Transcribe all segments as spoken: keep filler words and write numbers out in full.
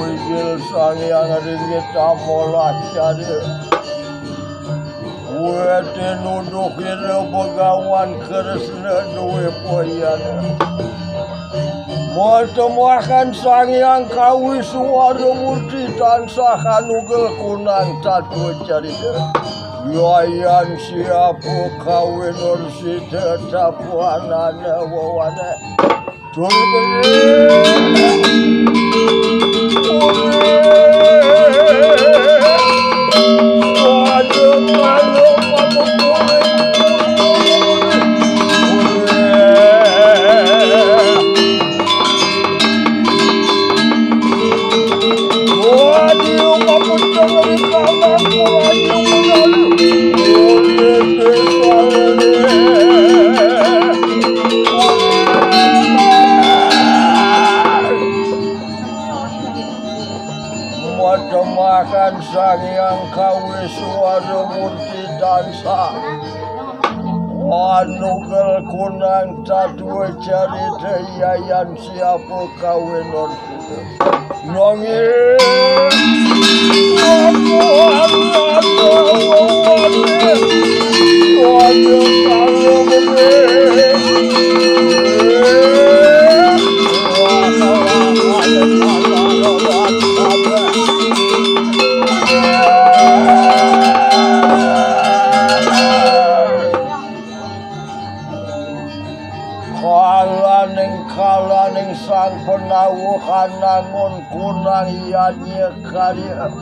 Migil Sang Hyang Ringgit amolah cari. Wete nuduh ira begawan Kresna duwe poyan. Matemahan Sang Hyang Kawi Suwara Murti tansah anugel kunang tatwa carita. Yayan siapa kawin Orsita tapuanana wawane. Matemahan Sang Hyang Kawi Suwara Murti tansah anugel kunang tatwa carita Yayan siapa kawin Orsita. Nanging Kalaning, kalaning Sang Panawuh anangun kunang yadnya karya.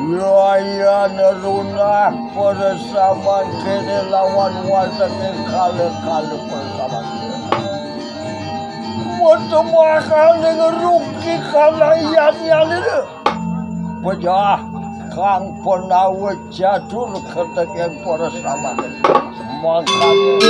Yayan runah para samangkene lawan wateking kala-kala para samangkene. Matemahaning rugi kanang yadnyane. Pejah Kang Panawuh catur keteking para samangkene. Mangkane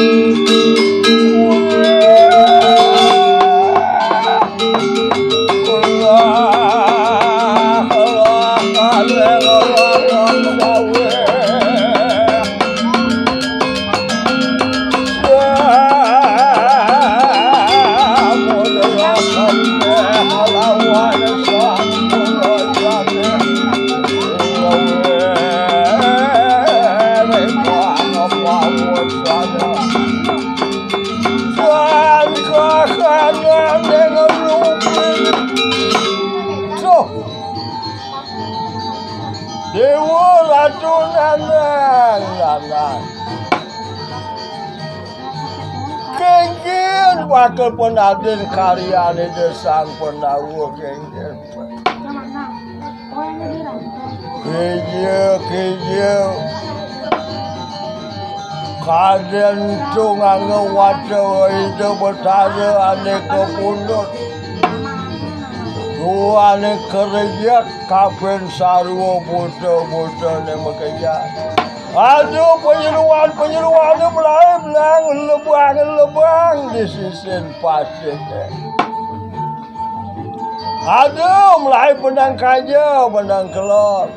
Paké penadin karyané Ida Sang Pandawa kéngkén. Kéja, kéja. Kadén tunganga wata Ida Betara ané kapundut. Tuané kerejek kapin sarwa buta-butané makejang. Aduh, panyeruan-panyeruané melaib nang lebang-lebang di sisin pasir. Aduh, melaib benang kaja, benang kelor.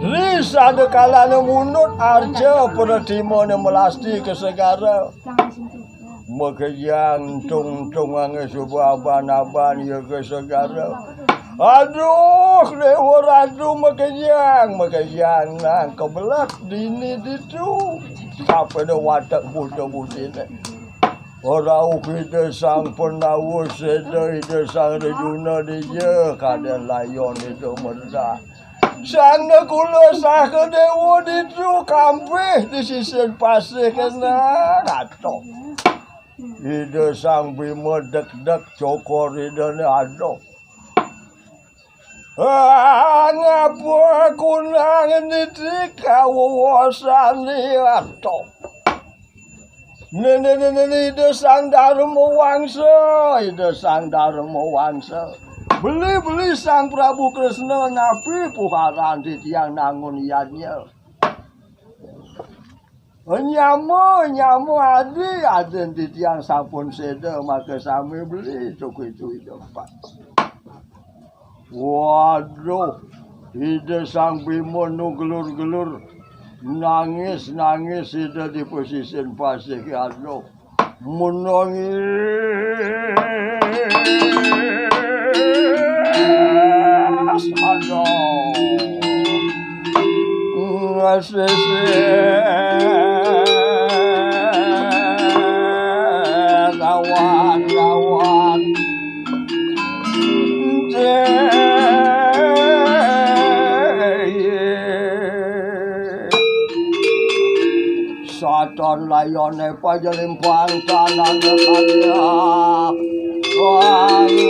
Ris ada kalana mundut arca peretimané melasti ka segara. Makejang tung-tunganga suba aban-aban ia ka segara. Aduh, Déwa Ratu makejang, makejang nang kebelet dini ditu. Kapada watek buta-butiné. Rauh Ida Sang Pandawa séda, Ida Sang Rejuna dija, kadén layon Ida Merdah. Sangga kula saha déwa ditu kampih di sisin pasih kena rata. Ida Sang Bima degdeg cokor Idané adoh. Ah, ngapa kunang niti kawawasan liato? Nene, nene, nene, Ida Sang Dharma Wangsa, Ida Sang Dharma Wangsa. Beli, beli Sang Prabu Kresna napi puharan titiang nangun yadnya. Nyama, nyama adi, adin titiang sampun séda, maka sami beli, suku itu hidup. Waduh, Ida Sang Bima nu gelur-gelur, nangis-nangis Ida di pasisin pasih, aduh. Menangis, aduh. Ngasih lawan, lawan. Saton layoné pajalimpang tanana karya pangurip.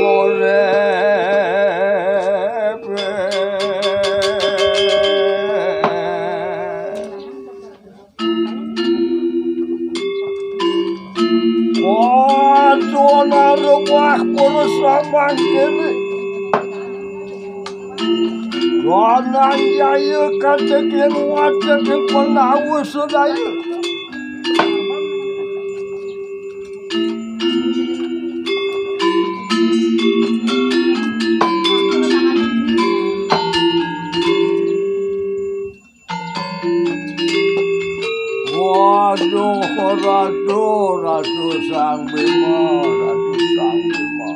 Waduh, ana rebah purus ramang kéné. Wanang jaya katekin watekin Pandawa sedaya. Waduh, Ratu, Ratu Sang Bima, Ratu Sang Bima.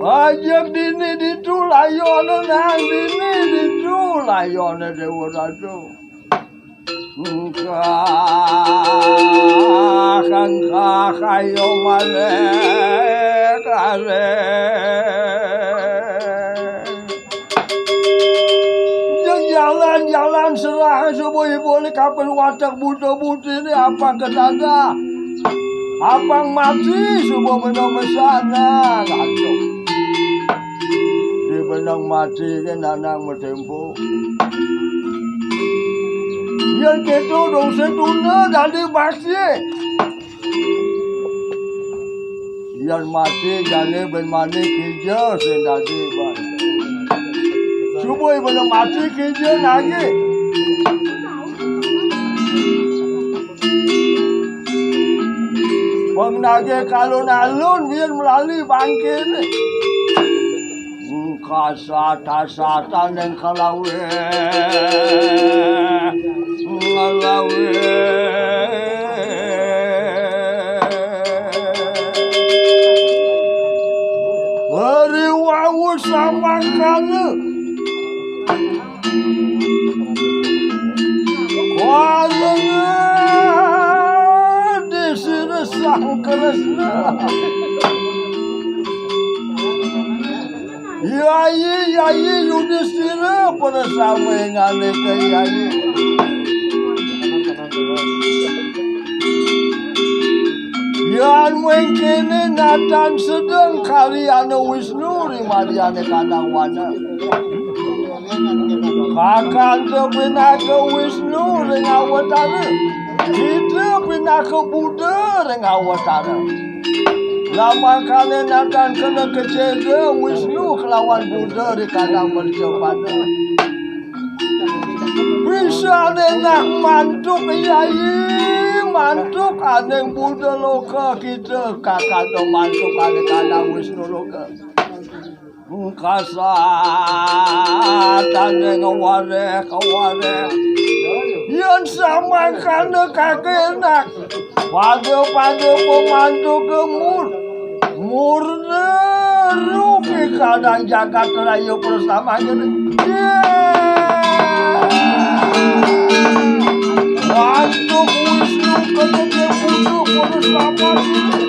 Ajak dini ditu layoné, nang dini ditu layoné, Déwa Ratu. Engkah, engkah, ayo malih kalih. Jalan-jalan serah subuh ibu ni kapil watak buta-buti ni apang kedadah. Apang mati subuh benda mesana. Aduh. Di benang mati ke nanang metempo. Yén kéto dong seduna dadi bakti. Yén mati jani ben mani kija sing dadi bakti. Subuh ibu mati kija nagi. Wong nagi kalun-alun biyen melali bangkine. Kasat-asatan ning kalawe, ngalawe. Hari wau samangkana. Kualenge di sira Sang Kresna. Yayi, Yayi Yudistira pada sami ngalika Yayi. Yan mengkene natan sedeng karyane Wisnu ring madyaning kandang wana. Kakante pinaka Wisnu ring awatara. Ida pinaka Buddha ring awatara. Lamangkane natan kena keceda Wisnu kelawan Buddha ring kandang mercapada. Pisane nak mantuk, Yai, mantuk aning Buddha loka kita, kakanta mantuk aning kandang Wisnu loka. Kasatane ngawareh, kawareh. Yen samangkana kakenak, pada-pada pemantuke mur-, murna rugi kadang jagat raya persamanya. Ye. Mantuk Wisnu kena dia butuh pada selamat ini.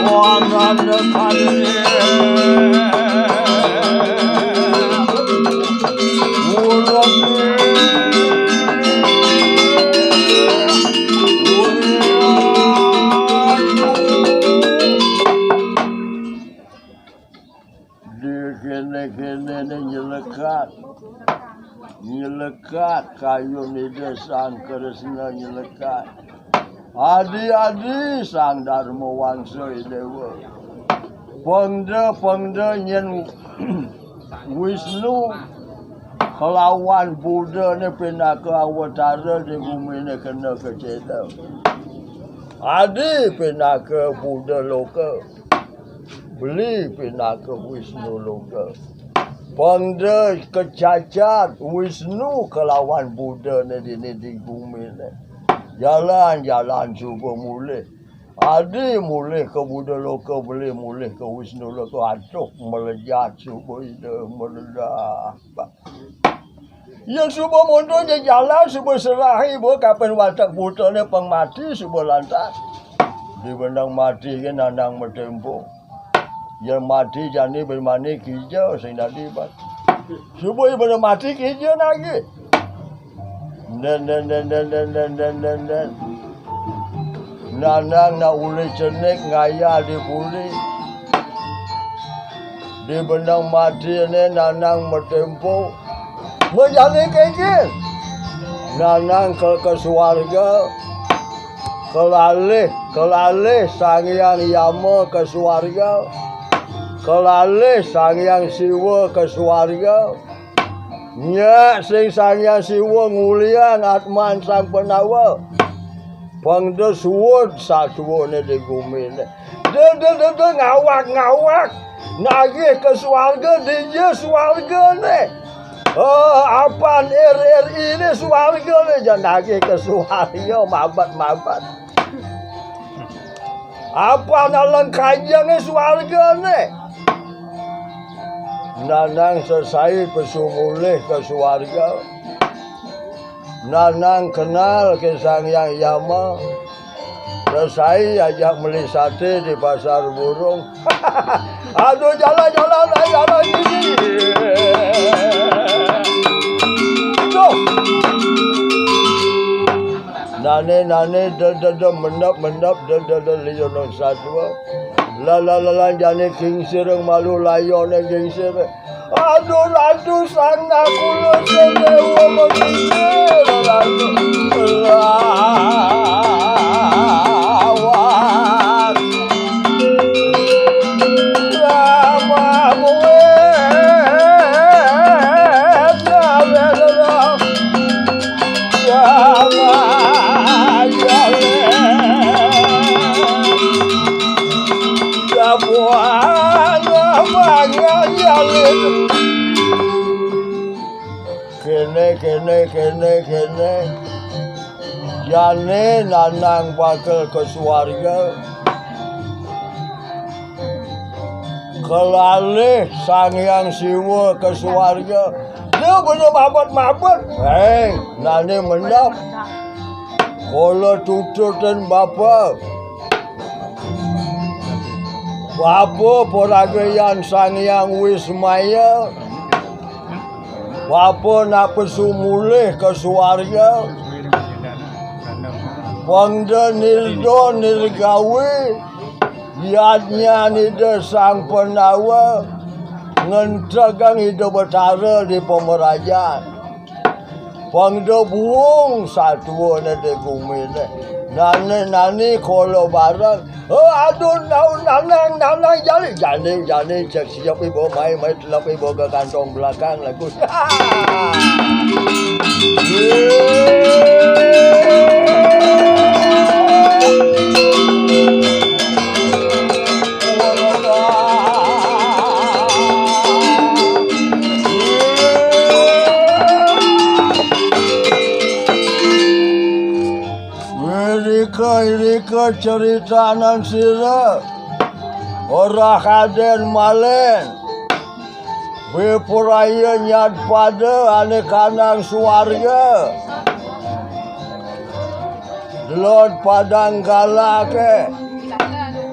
Wah, nanda kali. Di kene-kene ne nyelekat. Nyelekat kayun Ida Sang Kresna nyelekat. Adi-adi Sang Dharma Wangsa Idewa. Pengda-pengda nyen Wisnu kelawan Buddha ne pinaka awatara di gumine kena keceda. Adi pinaka Buddha loka. Beli pinaka Wisnu loka. Pengda kecacad Wisnu kelawan Buddha ne dini di gumine. Jalan-jalan suba mulih. Adi mulih ka Buddha loka, beli mulih ka Wisnu loka. Aduh, melejat suba Ida meredah. Yen suba mundur ja jalan, suba serahi, ba kapen watek butane pang mati, suba lantas. Di benang mati ke nanang matempo. Yen mati jani ben mani kija sing dadi bat. Suba yen benang mati kija nagi. Den, den, den, den, den, den, den, den, den. Nanang nak uli cenik ngaya di puri. Di benang mati ne nanang matempo. Mejane kengkil. Nanang ke, ke suarga. Kelalih, kelalih Sang Hyang Yama ke suarga. Kelalih Sang Hyang Siwa ke suarga. Nyak sing Sang Hyang Siwa nguliang atman Sang Pandawa. Pang da suud satuane di gumine. Da, da, da, da, ngawak, ngawak. Nagih ka suarga, dija suargane. Eh, apan R R I ne suargane, ja nagih ka suarga, mabet, mabet. Apan aleng kajenge suargane. Nanang sesai pesu mulih ka suarga. Nanang kenal ke Sang Hyang Yama. Sesai ajak meli sate di pasar burung. Aduh, jalan, jalan, jalan, jalan, gigi. Duh. Nane, nane, de, de, de, mendep, mendep, de, de, de, liyo nang satua. La, la, la, la, jane kingsir malu layone kingsir. Aduh, aduh, sang nakula sedewa mengisir, aduh. Lawan. Rama muwe. Kene, kene, kene, kene. Jane nanang bakal ka suarga. Kelalih Sang Hyang Siwa ka suarga. Dia bener mabet-mabet. Hei, nane mendap. Kala tututin bapa. Bapa paragayan Sang Hyang Wismaya. Bapa nak pesu mulih ka suarga. Pangda nirda nirgawi, yadnyan Ida Sang Pandawa, ngentegang Ida Betara di pamrajan. Pangda buung satua ne di gumine. Nane nani kala bareng. Oh, aduh, nau nanang, nanang, jani, jani, jani, cek siap ibu, mai, mai, telap ibu ke kantong belakang lagu. Wirika, irika ceritanan sira. Ora kaden malen. Wipuraya nyad pada ane kanang suarga. Delod Padang Galake.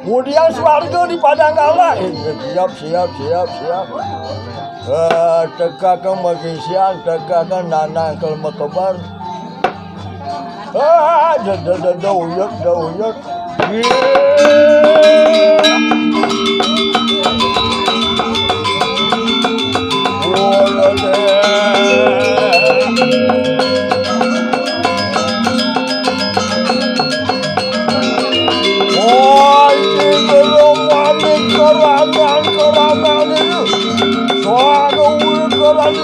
Kemudian suarga di Padang Galak. Eh, siap, siap, siap, siap. Eh, teka ke magisian, teka ke nanang ke lemekebar. Ah, da, da, da, da, uyut, da, uyut. Wah, ini belum panik kerangan-kerangan ini. Suara kerangan.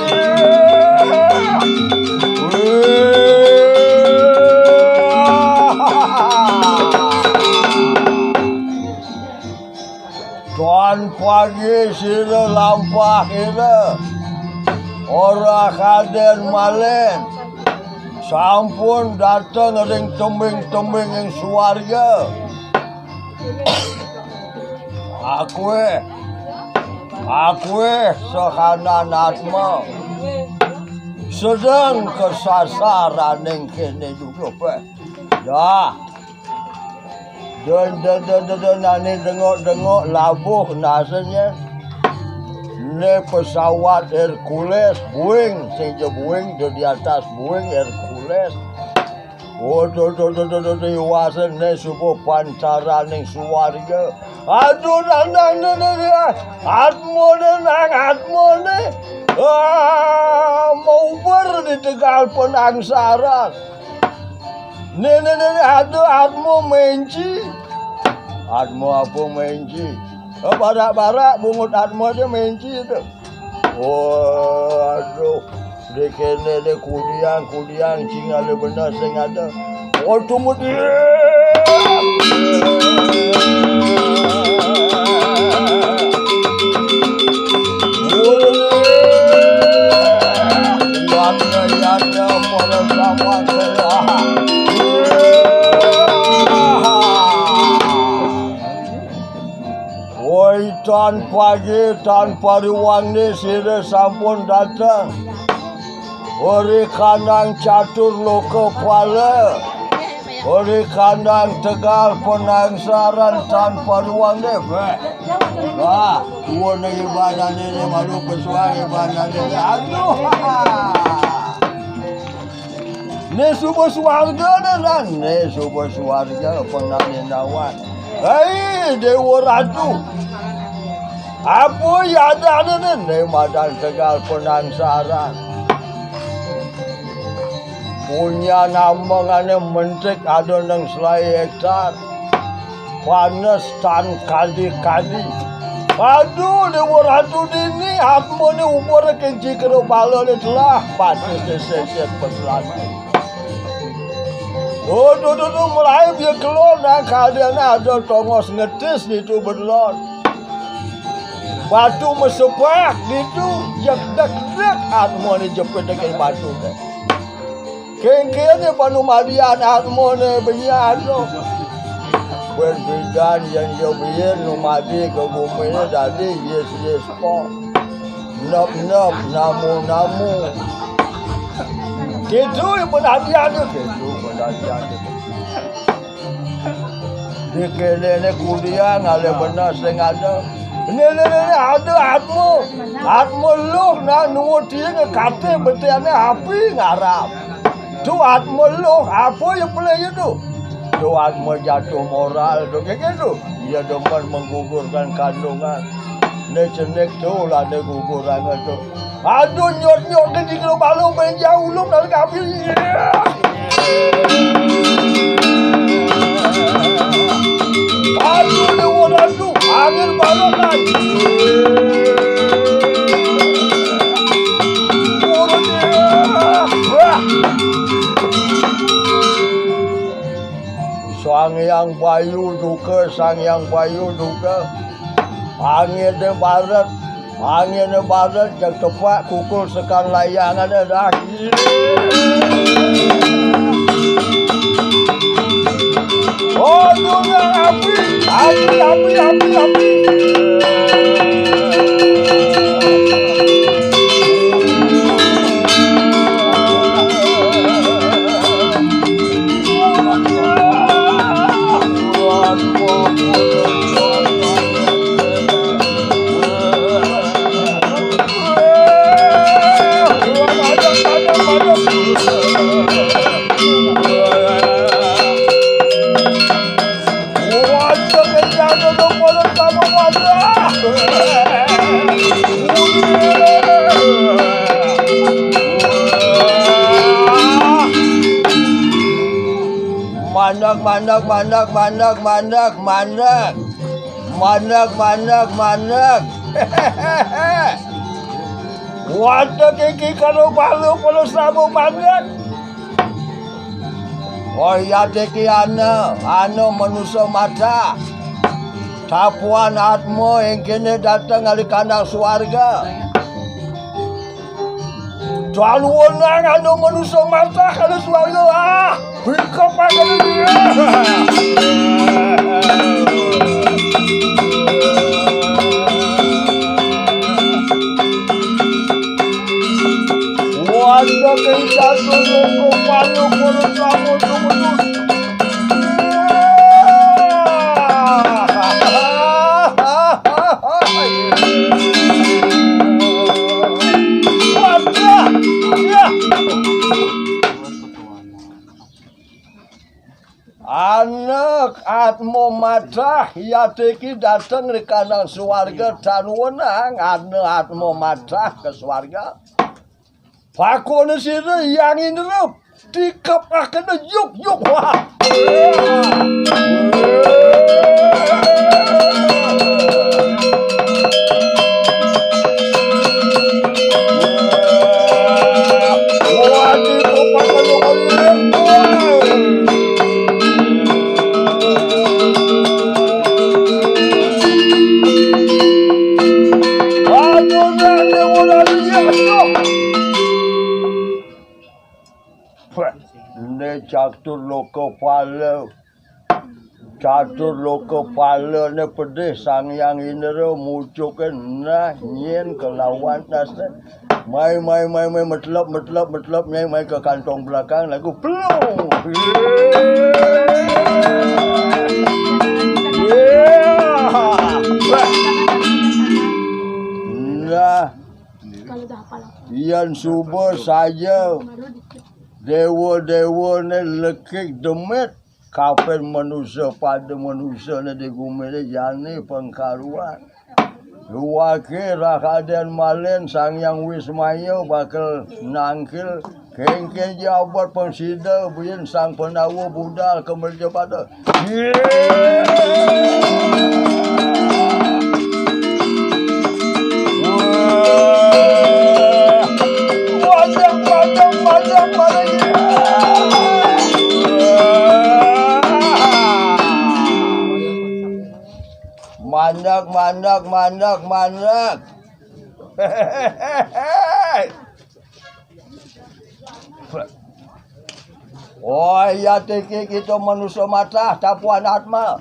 Tuan pagi sira lampah ira. Ora kaden malen. Sampun dateng ring tembing-tembing ing suarga. Akue, akue sahanan atma. Sedeng kasasaraning kene juga, Pak. Ya. Den, den, den, den, den, nani dengok-dengok labuh nasanya. Ne pesawat Hercules, Boeing, sing ja Boeing, de di atas Boeing Hercules. Oh, do, do, do, do, do, iwasa ne suba pancaraning suarga. Aduh, nang, nang, nang, nang, nang. Atmane, nang, atmane. Ah, mauber di tegal penangsaran. Ne, ne, ne, ne, ada atma menci. Atma apa menci? Eh, barak-barak bungut atma dia menci tu. Oh, aduh. Dia kena dia kudiang, kudiang, cing ada benar sing ada. Oh, tumut. Woi, tan pagi, tan pariwang ni sira sampun dateng. Ori kandang catur loka pala. Ori kandang tegal penangsaran tan paruang deh, beh. Wah, tua ne ibadah ni, ni malu pesuai ibadah ni. Aduh. Ni suba suarga ne, nah. Ni suba suarga penganindawan. Hei, Dewa Ratu. Apa ya ada ne, ni madan tegal penangsaran. Punya nama ngane mentik ada nang selai hektar. Panes tan kadi-kadi. Aduh, Dewa Ratu dini, apa ni umur kenci kena bala ni telah. Pati seset peselan. Oh, tu, tu, tu, mulai dia keluar, nah, keadaan ada tongos ngetis ni tu berlon. Batu mesepak gitu, jek dek dek, atmone jepit dek batu dek. Kengkene panu madian atmone benyan lo. Berbidan yang yo biyen numadi ke bumi ne dadi yes yes po. Nop nop namu namu. Gitu penadian tu, gitu penadian tu. Dikelene kudiang ale bener sing ada. Ini, ini, ini, ada atma. Atma luh nah nuwun tiing kate betene api ngarap. Tu atma luh, apa ya pelih ya tu? Tuan mau jatuh moral tu, kayak gitu. Dia demen menggugurkan kandungan. Ni cenik tu lah, ni guguran tu. Aduh, nyot-nyot ni di kilo balu, main jauh lu, dari kafir. Aduh, dia orang tu, angin baru lagi. Wah. Sang Hyang Bayu juga, Sang Hyang Bayu juga. Angin dia barat, angin dia barat, yang tepat pukul sekan layang ada dah. Oh, dunia api, api, api, api, api. Mandek, mandek, mandek, mandek, mandek, mandek. Mandek, mandek, mandek. Waduh, kiki kalau balu, kalau sabu mandek. Oh iya, tiki ane, ane manusia mata. Tapuan atmo yang kini datang dari kandang suarga. Tuan wenang anu manusia mata kalau suarga, ah, bingkep aja dia. Waduh, kayak jatuh, kepala, kepala, kepala, kepala. Anak atmo matah, yatiki dateng di kandang suarga, tan wenang, anak atmo matah ke suarga. Pakone sira yang indrup, dikepakene yuk, yuk, wah. Wah, dikepakene yuk, wah. Aduh, nah, dia udah lihat tuh. Wah, ne catur loka pala. Catur loka pala ne pedih Sang Hyang Indra mucuke nah nyen kelawan nasne. Mai, mai, mai, mai, metlep, metlep, metlep, mai, mai ke kantong belakang, lagu plung. Nah, yan suba saja dewa-dewa ne lekik demit. Kapen manusa pada manusa ne di gumi ne jani pengkaruan. Luwake Rakaden Malen Sang Hyang Wismaya bakal nangkil kengken jabat pang sida buin Sang Pandawa budal ke merja pada. Wajak, wajak, wajak, wajak. Mandak, mandak, mandak, mandak. Oh iya, tiki kita manusia matah, tapuan atma.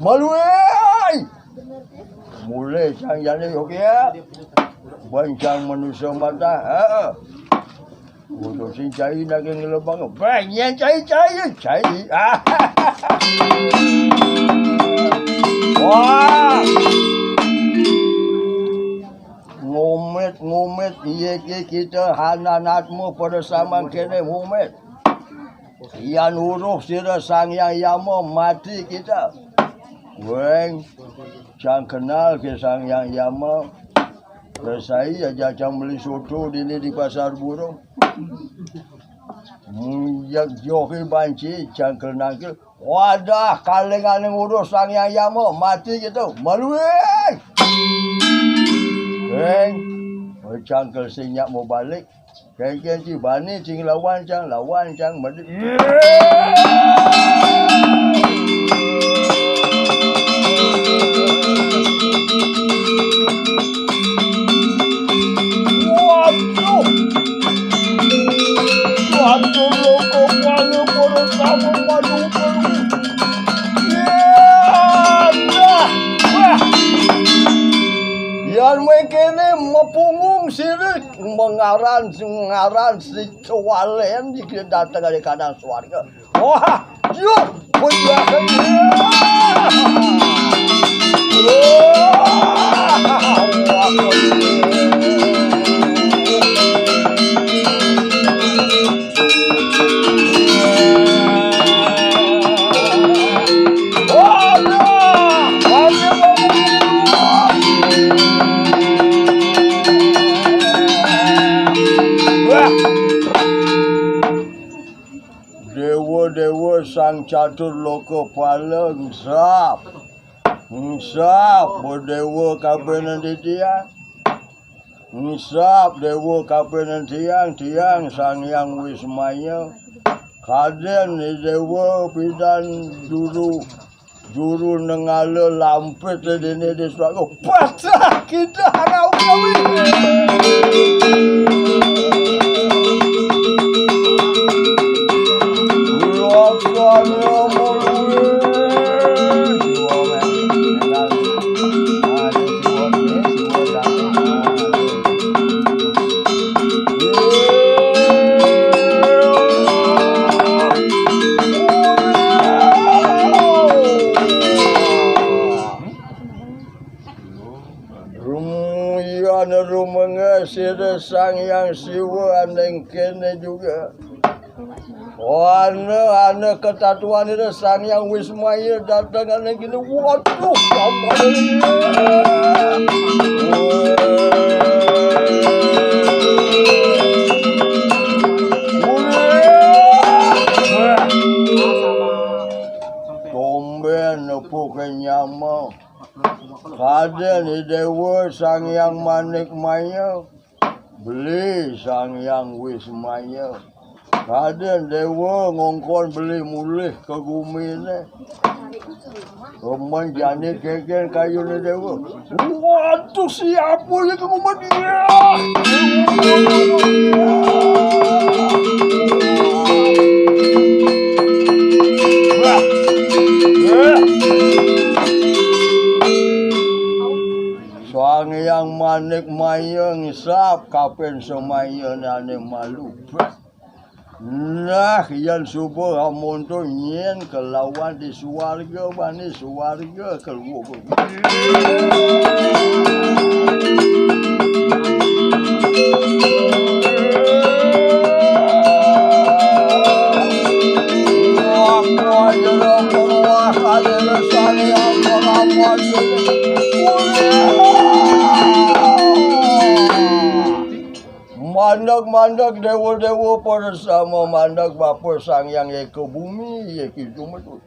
Maluai. Mulai sang jani, oke ya. Bancang manusia matah, heeh. Udah sing cai nak ngelebang. Banyak cai, cai, cai. Wah. Ngumit, ngumit, iya, iya, kita hana natmu pada samang kene ngumit. Yan uruh sira Sang Hyang Yama mati kita. Weng, cang kenal ke Sang Hyang Yama. Kesai aja cang beli soto dini di pasar burung. Mujak joki banci, cang kenal ke. Wadah, kalingan ngurus Sang Hyang Yama, mati gitu. Maluing. Weng, cang ke sinyak mau balik. Kengkeng ci bani cing lawan cang, lawan cang mati. Waduh. Waduh, loko, waduh, waduh, kamu, waduh, waduh. Ya, ya. Wah. Yan mengkene mepunggung sirik mengaran, mengaran si Cowalen iki dateng dari kanan swarga. Wah, yo, penjahat. Dewa-dewa Sang Catur Loka Pala, ngsap. Ngsap, Dewa kapining titiang. Ngsap, Dewa kapining tiang, tiang Sang Hyang Wismaya. Kaden Dewa pidan juru, juru nengala lampit dene di swarga. Patah kita harau kawin. Laksana mulih. Rumuyan rumenge sira Sang Hyang Siwa aning kene juga. Ana, ana ketatuan ira Sang Hyang Wismaya dateng aning kene. Waduh, apa ini? Tomben nepuke nyama. Kaden Dewa Sang Hyang Manik Maya. Beli Sang Hyang Wismaya. Kaden Dewa ngongkon beli mulih ke gumine. Kemen jani keken kayune Dewa. Waduh, siapa ya ke gumine? Wah. Sang Hyang Manik Maya ngisap kapen semaya nane malu. Nah, yan suba amonto nyen kelawan di suarga, bani suarga keluar. Mandeg-mandeg dewa-dewa pada sama, mandeg Bapa Sang Hyang Eka Bumi, ya gitu betul.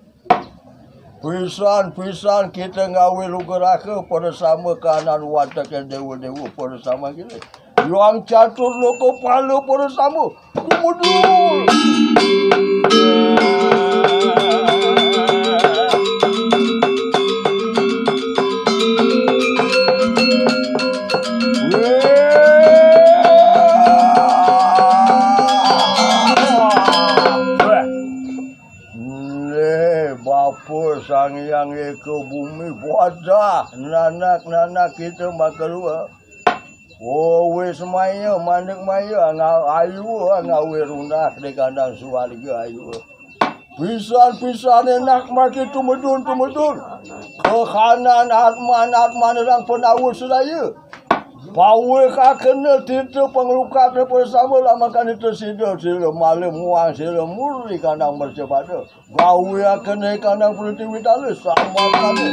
Pisan-pisan kita ngawe luka raka pada sama kanan watak dewa-dewa pada sama kita. Yang catur loka pala pada sama. Kumudul. Weh. Nih, Bapa Sang Hyang Eka Bumi, wadah, nanak-nanak kita makalua. Oh, wis maya, manik maya, nga-, ayu, ngawe runah di kandang suarga, ayu. Pisan-pisan enak maki tumedun-tumedun. Kekanan atman-atman orang penawa sedaya. Pawéh kakena tita panglukatna pasama, lamun kane tesida, sira malih muang, sira murih kanang mercapada. Gawé akena kanang pratiwitana, samakane.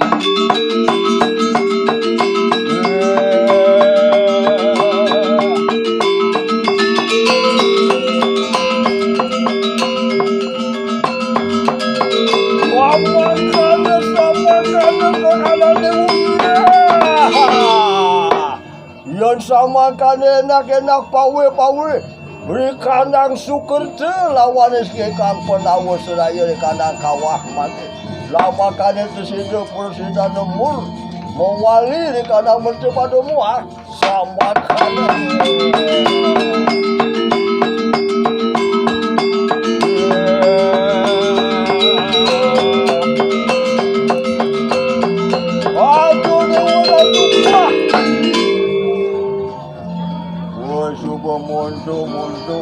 Samakane, samakane, kon anane. Yén samakane enak-enak pawéh-pawéh, ri kandang Sukerta lawan ri kang Pandawa Seraya ri kandang kawah mati. Lamakane tesida prasida nemur, mawali ri kandang mercapada muah. Samakane. Aduh, Dewa Ratu. Wah, suba monto, monto.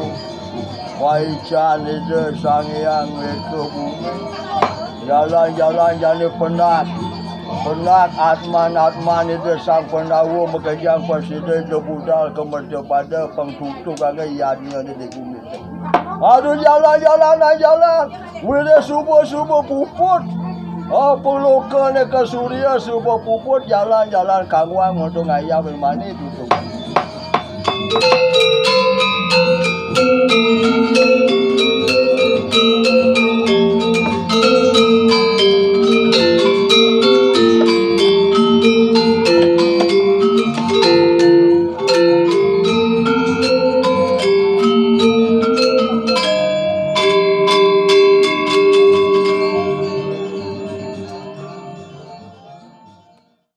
Paican Ida Sang Hyang Weka Bumi. Jalan-jalan jani penat. Penat atman-atman Ida Sang Pandawa makejang prasida, Ida budal ka mercapada, pang tutuk aga yadnya di bumi. Aduh, jalan-jalan, ah, jalan. Wira suba-suba puput. Ah, pelokane ka Surya suba puput, jalan-jalan kangguang untuk ngayab mani tutuk.